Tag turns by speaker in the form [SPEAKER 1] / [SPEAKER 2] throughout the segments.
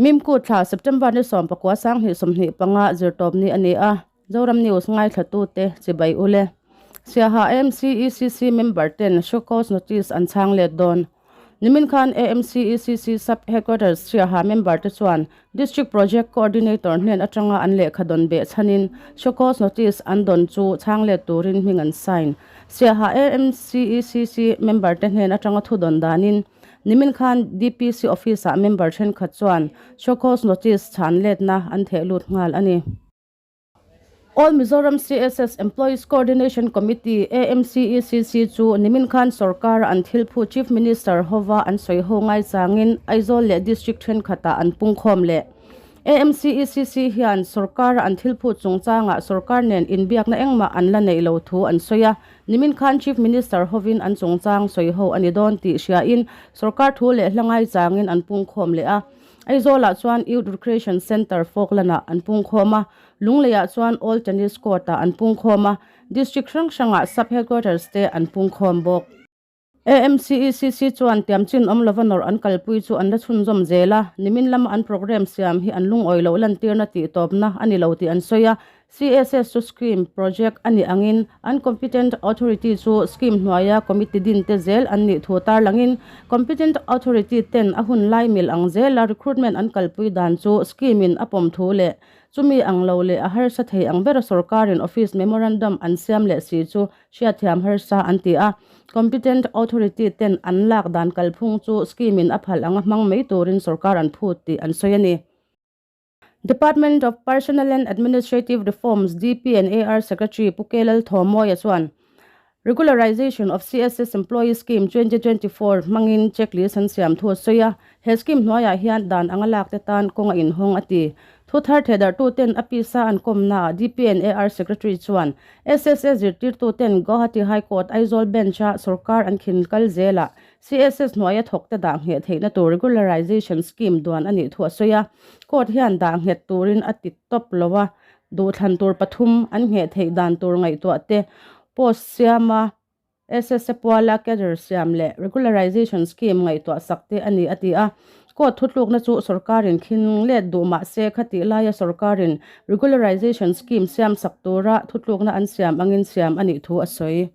[SPEAKER 1] Mimku thla September ni 19 2025 zirtawp ni a ni a, Zoram News ngaithlatute chibai ule. Siaha AMCECC member ten show cause notice an chhang let dawn. Nimin khan AMCECC Sub Headquarters Siaha member te chuan District Project Coordinator hnen atanga an lehkha dawn beh chhanin show cause notice an dawn chu chhang let turin hming an sign. Siaha AMCECC member te hnen atanga thu dawn danin Nimin khan DPC office-ah member thenkhat chuan show cause notice chhan letna an theh lut nghal a ni. All Mizoram CSS Employees Coordination Committee, AMCECC, chu nimin khan sorkara an thilphu Chief Minister hova an sawi ho ngai changin Aizawl leh District thenkhatah an pungkhawm leh. AMCECC hian sorkara an thilphu chungchangah sorkar nen inbiakna engmah an la neih lo thu an sawi a, Nimin khan Chief Minister hovin an chungchang sawi ho a ni dawn tih hriain sorkar thu leh hla ngai changin an pungkhawm leh a. Aizawlah chuan Youth Recreation Centre Falkland-ah an pungkhawm a, Lungleiah chuan Old Tennis Court-ah an pungkhawm a, District hrang hrangah Sub-Headquarters te an pungkhawm bawk. AMCECC chuan tiamchin awm lova nawrh an kalpui chu an la chhunzawm zel a, nimin lama an programme siam hi an lungawi loh lantirna tihtawpna a ni lo tih an sawi a. CSS chu scheme project a nih angin an competent authority chu scheme hnuaia committee din te zel an nih thu tarlangin competent authority ten a hun lai mil ang zela recruitment an kalpui dan chu scheme in a pawm thu leh chumi ang lo leh a harsa thei ang bera sorkarin office memorandum an siam leh si chu Hriatthiam harsa an ti a, competent authority ten an lak dan kalphung chu scheme in a phal anga hmang mai turin sorkar an phut tih an sawi a ni. Department of Personnel and Administrative Reforms, DPNAR, Secretary Pu K Lalthawmawia chuan Regularization of CSS Employee Scheme 2024 hmangin checklist an siam thu a sawi a, he scheme hnuaiah hian dan anga lak te tan kawng a inhawng a ti. Thu thar thehdarhtuten a pisa an kawmnaah DPNAR Secretary chuan SSA zirtirtuten Guwahati High Court Aizawl Bench-a sorkar an khin kal zelah CSS hnuaia thawkte dah ngheh theihna tur regularization scheme duan a nih thu a sawi a. Court hian dah nghet turin a ti tawp lo a, duhthlan tur pathum an ngheh theih dan tur ngaihtuah te post siama SSA puala cadre siam leh regularization scheme ngaihtuah sak te a ni a ti a. Court thutlukna chu sorkarin khin let duh mah se khatih laia sorkarin regularization scheme siam sak tura thutlukna an siam angin siam a nih thu a sawi.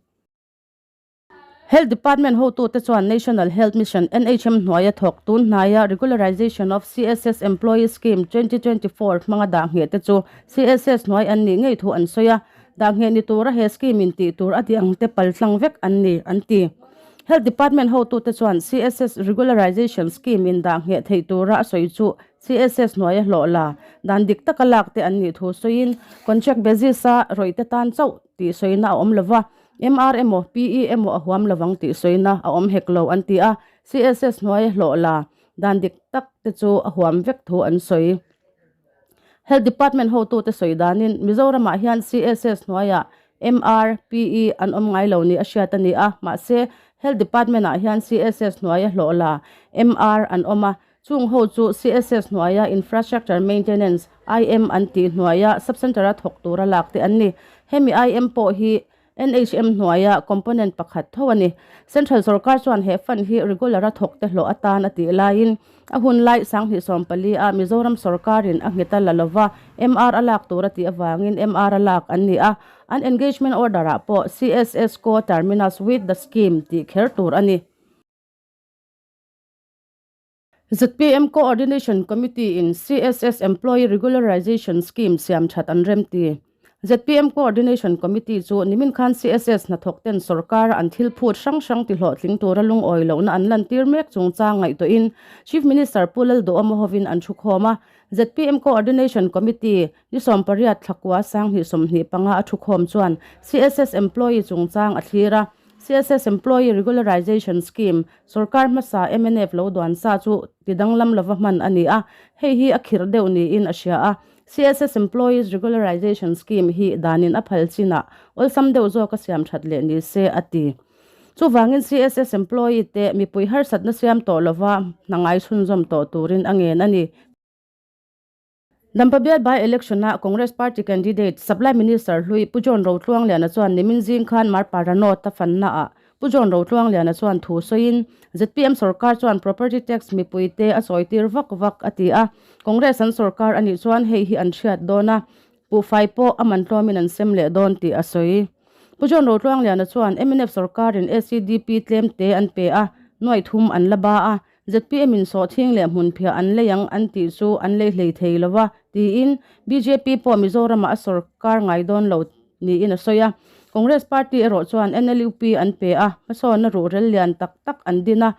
[SPEAKER 1] Health Department hotute chuan National Health Mission, NHM, hnuaia thawk tun hnaia Regularization of CSS Employee Scheme 2024 hmanga dah ngheh te chu CSS hnuai an nih ngei thu an sawi a. Dah ngheh ni tura he scheme in tih tur a tih ang te pal tlang vek an ni, an ti. Health Department hotute chuan CSS Regularization Scheme in dah ngheh theih tura a sawi chu CSS hnuaia hlawh la dan dik taka lak te an nih thu sawiin contract basis a rawih te tan chauh tih sawina a awm lova, MR emaw PE emaw a huam lovang tih sawina a awm hek lo an ti a, CSS hnuaia hlawh la dan dik tak te chu a huam vek thu an sawi. Health Department hotute sawi danin Mizoramah hian CSS hnuaiah MR, PE an awm ngai lo ni a hriat a ni a, mahse Health Department-ah hian CSS hnuaia hlawh la MR an awm a, chung ho chu CSS hnuaia Infrastructure Maintenance, IM, an tih hnuaia Sub-Centre-a thawk tura lak te an ni. Hemi IM pawh hi NHM hnuaia component pakhat tho a ni. Central sorkar chuan he fund hi regular-a thawkte hlawh atan a tih laiin a hun lai 2014 a Mizoram sorkarin a nghet a la lova MR a lak tur a tih avangin MR a lak an ni a, an engagement order-ah pawh CSS co-terminus with the scheme tih kher tur a ni. ZPM Coordination Committee-in CSS Employee Regularization Scheme siam that an remti. ZPM Coordination Committee chu nimin khan CSS hnathawkten sorkara an thil phut hrang hrang tihlawhtling tura lungawi lohna an lantir mek chungchang ngaihtuahin Chief Minister Pu Lalduhawma hovin an thukhawm a. ZPM Coordination Committee ni 18 thlakua 2025 a thukhawm chuan CSS employee chungchang a thlir a. CSS Employee Regularization Scheme, Sorkar hmasa mnf lo duan sa chu ti danglam lova hman a ni a, hei hi a khirh deuh niin a hria a. CSS Employees Regularization Scheme hi danin a phal chinah awlsam deuh zawka siam that leh ni se a ti. Chuvangin CSS employee te mipui harsatna siam tawh lova hna ngai chhunzawm tawh turin a ngen a ni. Dampa bial by election-a Congress party candidate Supply Minister hlui Pu John Rotluangliana chuan nimin zing khan Marpara North-a fannaah Pu John Rotluangliana chuan thu sawiin zpm sorkar chuan property tax mipuite a sawitir vak vak a ti a, Congress an sorkar a nih chuan hei hi an hriat dawn a, Buhfai pawh a man tlawmin an sem leh dawn tih a sawi. Pu John Rotluangliana chuan mnf sorkarin ACDP tlem te an pe a, nuaih thum an la ba a, zpm in sawhthing leh hmunphiah an lei ang an tih chu an lei hlei thei lo va tiin bjp pawh Mizoramah a sorkar ngai dawn lo niin a sawi a. Congress party erawh chuan NLUP an pe a, hmasawnna ruhrel lian tak tak an din a,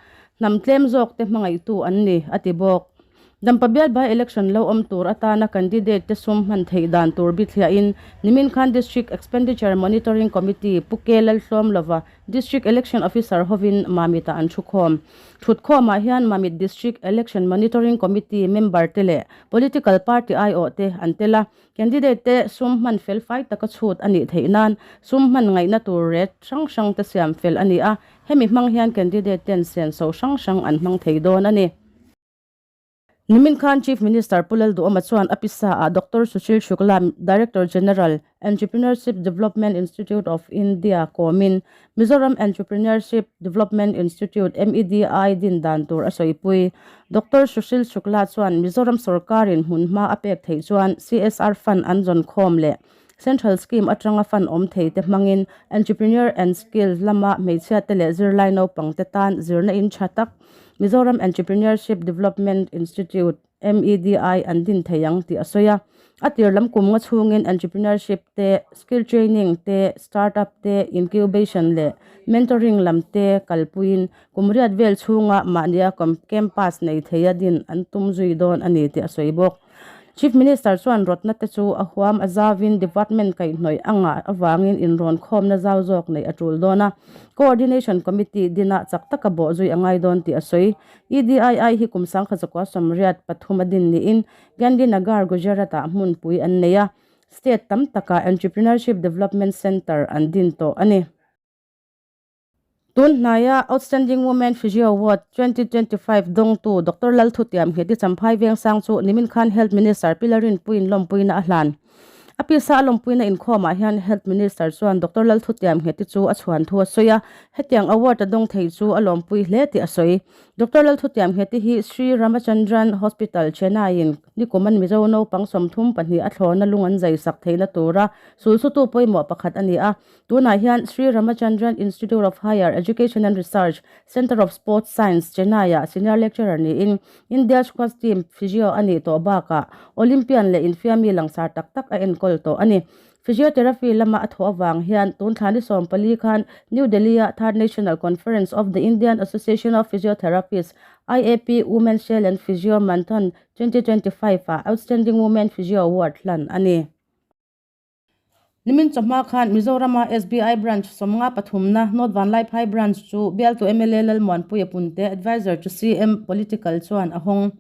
[SPEAKER 1] hnam tlem zawkte hmangaihtu an ni, a ti bawk. Dampa bial by election lo awm tur atana candidate te sum hman theih dan tur bithliahin nimin khan District Expenditure Monitoring Committee Pu Ke Lalhlawm lova District Election Officer hovin Mamit-ah an thukhawm. Thutkhawmah hian Mamit District Election Monitoring Committee member te leh Political Party aiawh te an tel a, candidate te sum hman fel fai taka chhut a nih theih nan sum hman ngaihna tur ret hrang hrang te siam fel a ni a, hemi hmang hian candidate ten senso hrang hrang an hmang thei dawn a ni. Nimin khan Chief Minister Pu Lalduhawma chuan a pisa ah Doctor Sushil Shukla, Director General, Entrepreneurship Development Institute of India kawmin Mizoram Entrepreneurship Development Institute, MEDI, din dan tur a sawipui. Doctor Sushil Shukla chuan Mizoram sorkarin hmunhma a pek theih chuan CSR fund an zawn khawm leh Central Scheme atanga fund awm thei te hmangin Entrepreneur and Skills lama hmeichhia te leh zirlai naupang te tan zirna in tha tak Mizoram Entrepreneurship Development Institute, MEDI, an din thei ang tih a sawi a. A tir lam kum nga chhungin entrepreneurship te, skill training te, startup te, incubation leh mentoring lam te kalpuiin kum riat vel chhunga mahnia campus nei theia din an tum zui dawn a ni tih a sawi bawk. Chief Minister chuan rawtna te chu a huam a zauvin department kaihhnawih a ngah avangin inrawn khawmna zau zawk neih a tul dawn a, Coordination Committee dinah chak taka bawh zui a ngai dawn tih a sawi. EDII hi kum sangkha zakua 83 a din niin Gandhinagar, Gujarat-ah hmunpui an nei a, state tam takah Entrepreneurship Development Centre an din tawh a ni. Tun hnaia Outstanding Women Physio Award 2025 dawngtu Doctor Lalthutiam Ngheti Champhai Vengsang chu nimin khan Health Minister Pi Larinpuiin lawmpuina a hlan. A pisa a lawmpuina inkhawmah hian Health Minister chuan Doctor Lalthutiam Ngheti chu a chhuan thu a sawi a, hetiang award a dawng thei chu a lawmpui hle tih a sawi. Doctor Lalthutiam Ngheti hi Sri Ramachandran Hospital, Chennai-in nikuman Mizo naupang 32 a thlawna lung an zai sak theihna tura sulsutu pawimawh pakhat a ni a. Tunah hian Sri Ramachandran Institute of Higher Education and Research, Centre of Sports Science, Chennai-ah Senior Lecturer niin India Squash Team physio a nih tawh bakah Olympian leh infiammi langsar tak tak a enkawl tawh a ni. Physiotherapy lama a thawh avang hian tun thla ni 14 khan New Delhi-a Third National Conference of the Indian Association of Physiotherapists, IAP, Women's Challenge Physio Manthan 2025-ah Outstanding Women Physio Award hlan a ni. Nimin chawhma khan Mizorama SBI Branch 53na North Vanlaiphai Branch chu bialtu mla Lalmuanpuia Punte Advisor to CM Political chuan a hawng.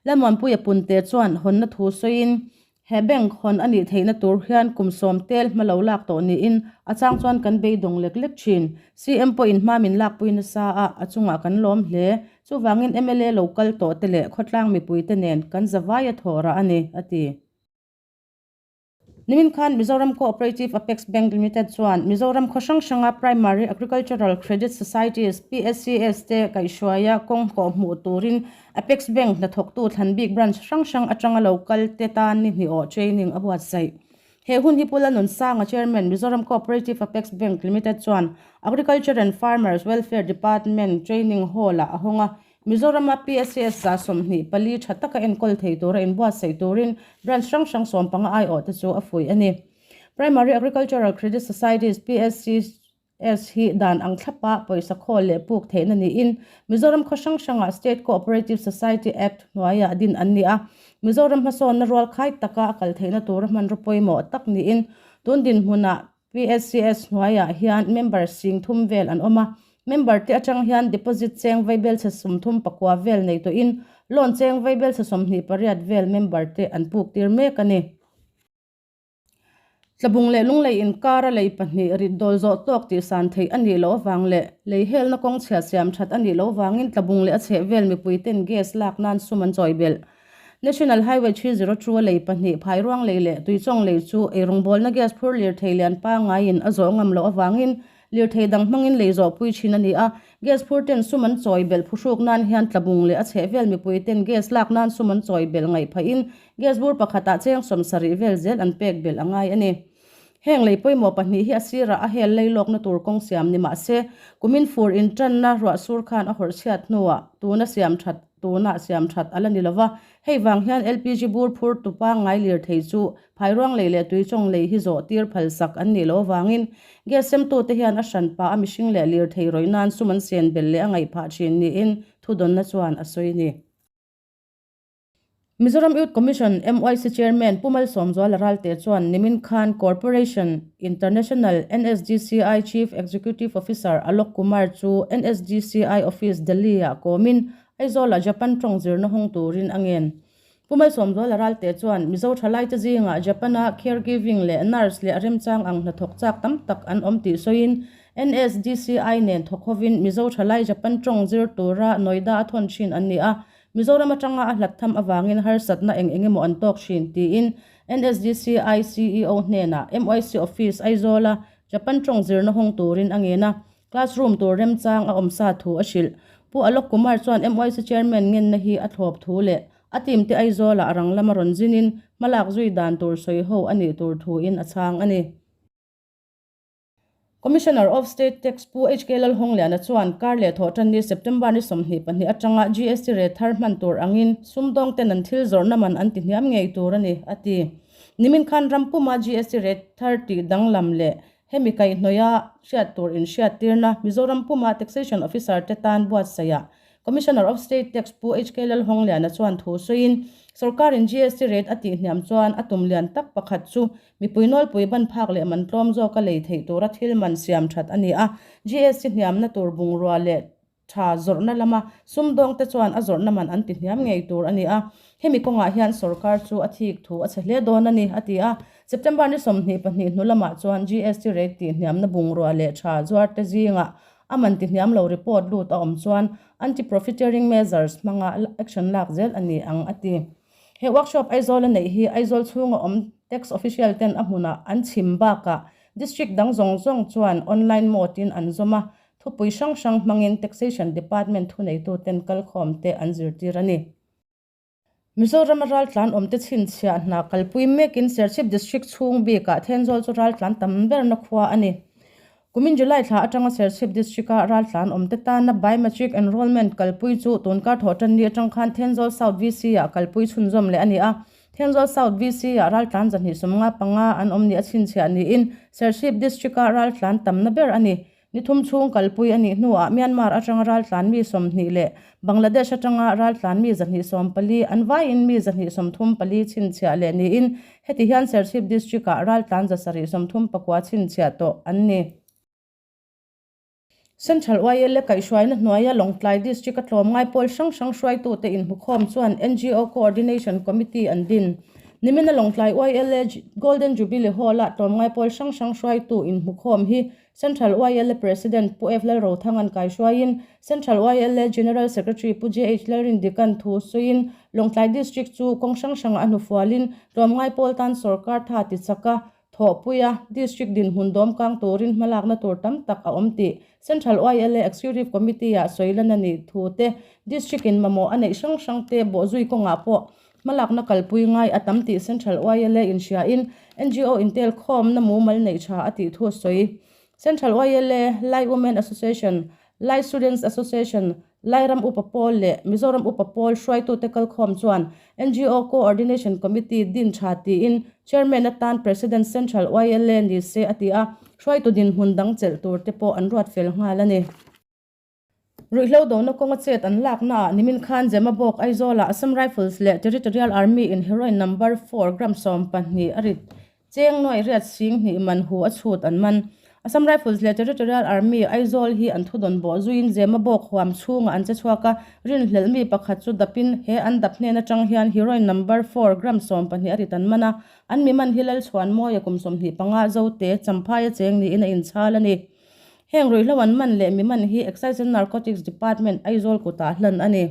[SPEAKER 1] Lalmuanpuia Punte chuan hawnna thu sawiin he bank hawn a nih theihna tur hian kum sawm tel hma lo lak tawh niin a chang chuan kan beidawng lek lek thin. CM pawhin hma min lakpui nasa a, a chungah kan lawm hle. Chuvangin mla lo kal tawh te leh khawtlang mipuite nen kan zavai a thawh rah a ni, a ti. Nimin khan Mizoram Cooperative Apex Bank Limited chuan Mizoram khaw hrang hranga Primary Agricultural Credit Societies, PACS, te kaihhruaia kawng kawh hmuh turin Apex Bank hnathawktu Thlanbik Branch hrang hrang atanga lo kal te tan ni hnih awh training a buatsaih. He hun hi Pu Lanunsanga Chairman Mizoram Cooperative Apex Bank Limited chuan Agriculture and Farmers Welfare Department Training Hall-ah a hawng a, Mizorama PSCS 24 tha taka enkawl thei tura inbuatsaih turin branch hrang hrang 15 aiawh te chu a fuih a ni. Primary Agricultural Credit Societies, PSCS, hi dan ang thlapa pawisa khawl leh puk theihna niin Mizoram khaw hrang hrangah State Cooperative Society Act hnuaiah din an ni a. Mizoram hmasawnna rual khai taka a kal theihna tura hmanraw pawimawh tak niin tun dinhmunah PSCS hnuaiah hian member 3000 vel an awm a, member te atang hian deposit cheng vaibelchhe 39 vel nei tawhin loan cheng vaibelchhe 28 vel member te an puk tir mek a ni. Tlabung leh lunglei inkara lei pahnih rit dawl zawh tawk tih san theih a nih loh avang leh lei helna kawng chhia siam that a nih loh vangin tlabung leh a chheh vel mipui ten gas lak nan sum an chawi belh. National Highway 302 a lei pahnih, Phairuang lei leh Tuichawng lei chu eirawngbawlna gas phur lirthei lian pangaiin a zawh ngam loh avangin lirthei dang hmangin lei zawhpui thin a ni a. Gas phur ten sum an chawi belh phuhruk nan hian tlabung leh a chhehvel mipui ten gas lak nan sum an chawi belh ngaih phahin gas bur pakhatah cheng 70 vel zel an pek belh a ngai a ni. Heng lei pawimawh pahnih hi a sirah a hel lei lawkna tur kawng siam ni mah se, kumin fur intanna ruah sur khan a hawrh chhiat hnuah tuna siam that tunah siam that a la ni lo va. Hei vang hian LPG bur phur tu pangngai lirthei chu phairuang lei leh tuichawng lei hi zawh tir phalsak an nih loh avangin gas semtute hian a hranpa a mihring leh lirthei rawih nan sum an sen belh leh a ngaih phah thin niin thudawnna chuan a sawi a ni. Mizoram Youth Commission, MYC, Chairman Pu Malsawmzuala Ralte chuan nimin khan Corporation International NSDCI Chief Executive Officer Alok Kumar chu NSDCI Office Delhi-ah kawmin Aizawlah Japan tawng zirna hawng turin a ngen. Pu Malsawmzuala Ralte chuan Mizo thalaite zingah Japan-a caregiving leh nurse leh a remchang ang hnathawk chak tam tak an awm tih sawiin NSDCI nen thawk hovin Mizo thalai Japan tawng zir tura Noida a thawn thin an ni a, Mizoram atanga a hlat tham avangin harsatna eng eng emaw an tawk thin tiin NSDCI CEO hnenah MYC Office Aizawla Japan tawng zirna hawng turin a ngen a, classroom tur remchang a awm sa thu a hrilh. Pu Alok Kumar chuan MYC Chairman ngenna hi a thlawp thu leh a team te Aizawlah a rang lama rawn zinin hmalak zui dan tur sawi ho a nih tur thuin a chhang a ni. Commissioner of State Tax Pu HK Lalhawngliana chuan kar leh thawh tan ni September ni 22 atanga GST rate thar hman tur angin sumdawng ten an thil zawrhna man an ti hniam ngei tur a ni, a ti. Nimin khan ram puma GST rate thar tih danglam leh hemi kaihhnawih a hriat tur inhriattirna Mizoram puma Taxation Officer te tan buatsaihah Commissioner of State Tax Pu HK Lalhawngliana chuan thu sawiin sorkarin GST rate a tih hniam chuan a tum lian tak pakhat chu Mipui nawlpui ban phak leh man tlawm zawka lei theih tura thil man siam that a ni a, GST hniamna tur bungrua leh tha zawrhna lama sumdawngte chuan a zawrhna man an ti hniam ngei tur a ni a, hemi kawngah hian sorkar chu a thik thu a chhe hle dawn a ni, a ti a. September ni 22 hnu lamah chuan GST rate tih hniamna bungrua leh tha zuarte zingah a man ti hniam lo report lut a awm chuan anti-profiteering measures hmanga action lak zel a ni ang, a ti. He workshop Aizawl a neih hi Aizawl chhunga awm tax official ten a hmunah an chhim bakah district dang zawng zawng chuan online mode in an zawm a, thupui hrang hrang hmangin taxation department thuneitu ten kalkhawm te an zirtir a ni. Mizoram a raltlan awmte chhinchhiah hna kalpui mekin Serchhip district chhung bikah Thenzawl chu raltlan tam berna khua a ni. Kumin July thla atanga Serchhip District-a raltlan awmte tana Biometric Enrolment kalpui chu tunkar thawh tan ni atang khan Thenzawl South VC-ah kalpui chhunzawm leh a ni a. Thenzawl South VC-ah raltlan 255 an awm ni a chhinchhiah niin Serchhip District-a raltlan tamna ber a ni. Ni thum chhung kalpui a nih hnuah Myanmar atanga raltlan mi 20 leh Bangladesh atanga raltlan mi 140 an vaiin mi 134 chhinchhiah leh niin Heti hian Serchhip District-ah raltlan 739 chhinchhiah tawh an ni. Central YLA kaihhruaina hnuaia Lawngtlai District-a tlawmngai pawl hrang hrang hruaitute inhmukhawm chuan NGO Coordination Committee an din. Nimina Lawngtlai YLA Golden Jubilee Hall-a tlawmngai pawl hrang hrang hruaitu inhmukhawm hi Central YLA President Pu F Lalrothanga'n kaihruaiin Central YLA General Secretary Pu JH Lalrindika'n thu sawiin Lawngtlai District chu kawng hrang hrangah a hnufualin tlawmngai pawl tan sorkar tha ti chaka thawhpuia District dinhmun dawmkang turin hmalakna tur tam tak a awm tih Central YLA Executive Committee-ah sawi lan a nih thu te District in mamawh a neih hrang hrang te bawhzui kawngah pawh Hmalakna kalpui ngai a tam tih Central YLA inhriain NGO intel khawmna mumal neih tha a tih thu a sawi. Central YLA, Lai Women Association, Lai Students Association, Lai Ram Upa Pawl leh Mizoram Upa Pawl hruaitute kalkhawm chuan NGO Co-ordination Committee din tha tiin Chairman atan President Central YLA ni se a ti a, hruaitu dinhmun dang chelh tur te pawh an ruat fel nghal a ni. Ruihhlo dona kawnga chet an laknaah nimin khan Zemabawk Aizawlah Assam Rifles leh Territorial Army in heroin number four gram 12 a rit cheng nuai riat sing hnih man hu a chhut an man. Assam Rifles leh Territorial Army Aizawl hi an thudawn bawh zuiin Zemabawk huam chhungah an che chhuak a, rinhlelh mi pakhat chu dapin he an dap hnen atang hian heroin number four gram 12 a rit an man a, an mi man hi Lalchhuanmawia kum 25 Zote Champhaia cheng niin a inchhal a ni. Heng ruihhlo an man leh mi man hi Excise and Narcotics Department Aizawl kutah hlan a ni.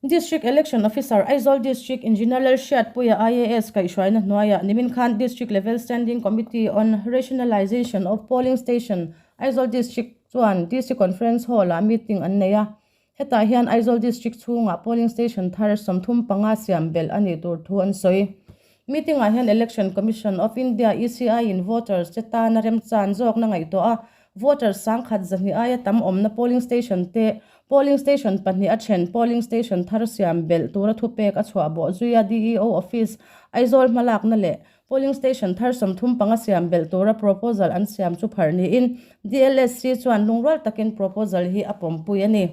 [SPEAKER 1] District Election Officer, Aizawl District Engineer Lalhriatpuia IAS kaihhruaina hnuaiah nimin khan District Level Standing Committee on Rationalisation of Polling Station, Aizawl District chuan DC Conference Hall-ah meeting an nei a. Hetah hian Aizawl District chhungah polling station thar 35 siam belh a nih tur thu an sawi. Meeting-ah hian Election Commission of India, ECI, in voters te tana remchan zawkna ngaihtuah a, Voters 1200 aia tam awmna polling station te, polling station pahnih a then polling station thar siam belh tura thupek a chhuah bawh zui a DEO office Aizawl hmalakna leh polling station thar 35 siam belh tura proposal an siam chu pharh niin DLSC chuan lungrual takin proposal hi a pawmpui a ni.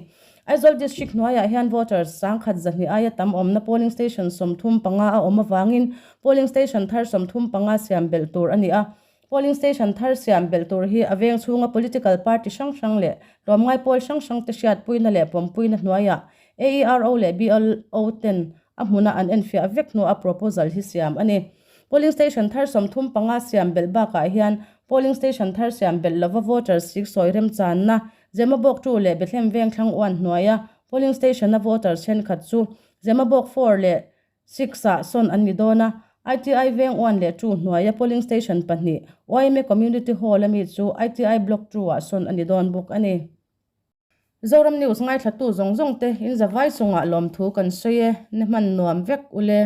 [SPEAKER 1] Aizawl district hnuaiah hian voters 1200 aia tam awmna polling station 35 a awm avangin polling station thar 35 siam belh tur a ni a. Polling station thar siam belh tur hi a veng chhunga political party hrang hrang leh tlawmngai pawl hrang hrang te hriatpuina leh pawmpuina hnuaiah AERO leh BLO ten a hmuna an enfiah vek hnuah proposal hi siam a ni. Polling station thar 35 siam belh bakah hian polling station thar siam belh lova voters siksawi remchanna Zemabawk 2 leh Bethlehem Vengthlang 1 hnuaia polling station-a voters thenkhat chu Zemabawk 4 leh 6 ah sawn an ni dawn a, ITI veng 1 leh 2 hnuaia polling station pahnih YMA Community Hall a mi chu ITI Block 2 ah sawn a ni dawn bawk a ni. Zoram News ngaithlatu zawng zawng te in zavai chungah lawmthu kan sawi e, ni hman nuam vek ule.